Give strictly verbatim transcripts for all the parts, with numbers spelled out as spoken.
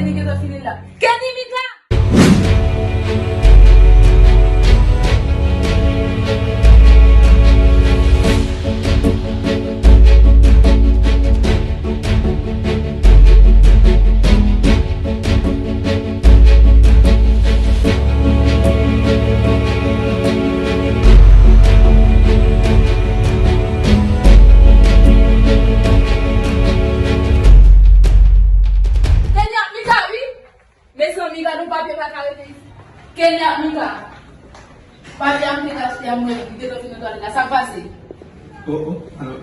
Li gentan fini la. Kenny Mika! Kenny ak Mika, wi. Mezanmi, gade yon papye pa ka rete isit. Kenny ak Mika. Papye a m te achte a, mwen, li gentan fin nan twalèt la. Sa k pase? Oh, oh, alò,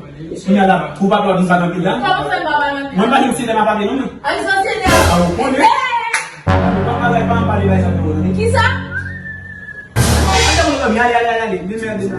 kounye a la, pou papye a vin pale anpil la. Kòman fè m pa pale anpil? Mwen pa gen sinema papye non, mwen. Al sou sinema. Ah, ou konnen. Hey! Ou pa pale, pa pale, bay sa pou mwen. Kisa? Ann ale, ale, ale, ale. Vin merde sa.